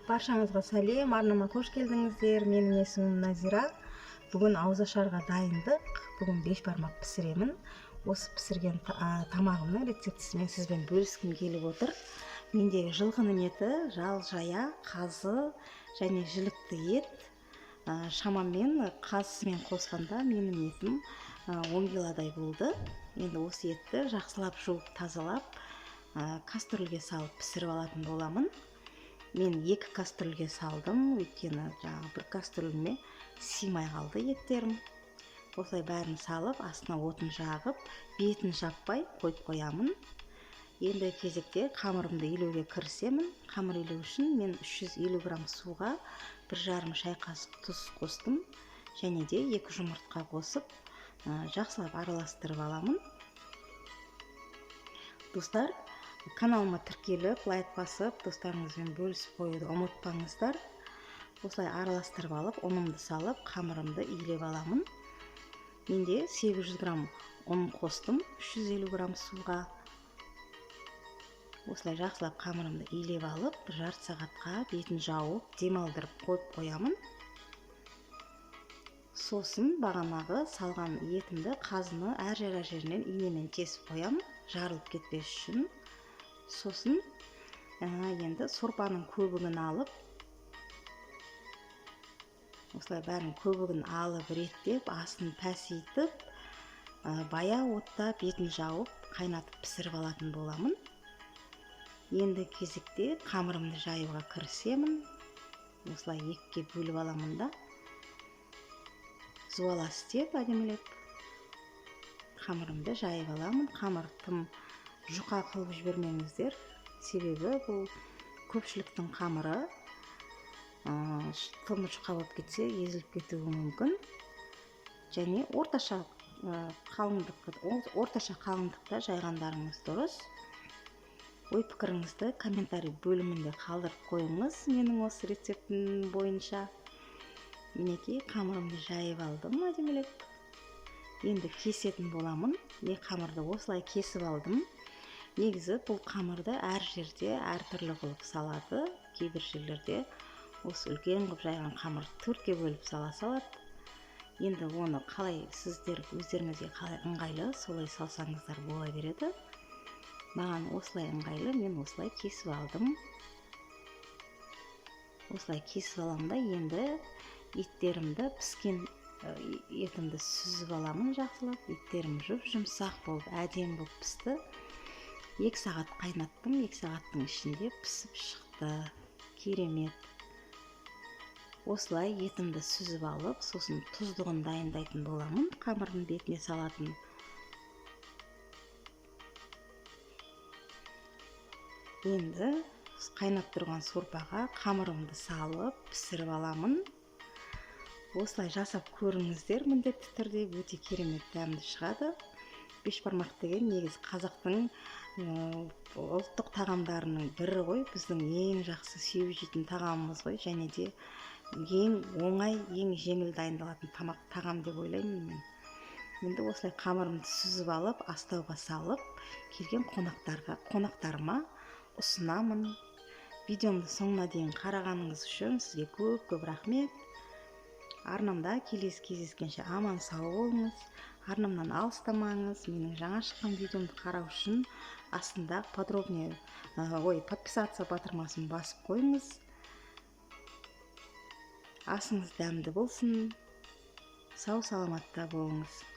Баршаңызға сәлем, арнама қош келдіңіздер. Менің есімім Назира. Бүгін ауызашарға дайындық. Бүгін бешбармақ пісіремін. Осы пісірген тамағымның рецептісімен сізбен бөліскім келіп отыр. Менде жылқының еті, жал жая, қазы және жілікті ет. Шамамен қазысымен қосқанда менің етім 10 килодай болды. Енді осы етті жақсылап жуып тазалап, кастрюльге салып пісіріп алатын боламын. Мен 2 кастрюльге салдым, өйткені жаңағы бір кастрюльме сыймай қалды еттерім. Осылай бәрін салып, астына отын жағып, бетін жаппай қойып қоямын. Енді кезекте қамырымды илеуге кірісемін. Қамыр илеу үшін мен 350 грамм суға 1,5 шай қасық тұз қостым. Және де 2 жұмыртқа қосып, жақсылап араластырып аламын. Достар, каналыма тіркеліп, лайк басып, достарыңызбен бөлісіп қоюды ұмытпаңыздар. Осылай араластырып алып, ұнымды салып, қамырымды илеп аламын. Менде 800 грамм ұн қостым, 350 грамм суға. Осылай жақсылап қамырымды илеп алып, жарты сағатқа бетін жауып, демалдырып қойып қоямын. Сосын бағанағы салған етімді, қазыны әр жер әр жерінен инемен кесіп қоямын, жарылып кетпес үшін. Сосын енді сорпаның көбігін алып, осылай бәрін көбігін алып реттеп, астын пәсейтіп, бая отта бетін жауып, қайнатып пісіріп алатын боламын. Енді кезекте қамырымды жаюға кірісемін. Осылай екіге бөліп аламын да, зуала істеп әдемілеп қамырымды жайып аламын. Қамыр тым жұқа қылып жібермеңіздер, себебі бұл көпшіліктің қамыры, тым жұқа болып кетсе езіліп кетуі мүмкін. Және орташа қалыңдықта жайғандарыңыз дұрыс. Ой пікіріңізді комментарий бөлімінде қалдырып қойыңыз менің осы рецептім бойынша. Мінекей қамырымды жайып алдым әдемілеп. Енді кесетін боламын. Мен қамырды осылай кесіп алдым. Негізі бұл қамырды әр жерде әртүрлі қылып салады. Кейбір жерлерде осы үлкен қылып жайған қамырды төртке бөліп сала салады. Енді оны қалай сіздер өздеріңізге қалай ыңғайлы солай салсаңыздар бола береді. Маған осылай ыңғайлы, мен осылай кесіп алдым. Осылай кесіп аламын да, енді еттерімді, піскен етімді сүзіп аламын жақсылап. Еттерім жұп-жұмсақ болып, әдемі болып пісті. 2 сағат қайнаттым, 2 сағаттың ішінде пісіп шықты. Керемет. Осылай етімді сүзіп алып, сосын тұздығын дайындайтын боламын, қамырдың бетіне салатын. Енді қайнап тұрған сорпаға қамырымды салып, пісіріп аламын. Осылай жасап көріңіздер, міндетті түрде өте керемет дәмді шығады. Бешбармақ деген негізі қазақтың ұлттық тағамдарының бірі ғой, біздің ең жақсы сүйіп жейтін тағамымыз ғой, және де ең оңай, ең жеңіл дайындалатын тағам деп ойлаймын мен. Енді осылай қамырымды сүзіп алып, астауға салып, келген қонақтарыма ұсынамын. Видеомды соңына дейін қарағаныңыз үшін сізге көп-көп рахмет. Арнамда келесі кездескенше аман сау болыңыз. Арнамнан алыстамаңыз. Менің жаңа шыққан видеомды қарау үшін астында подписаться батырмасын басып қойыңыз. Асыңыз дәмді болсын. Сау саламатта болыңыз.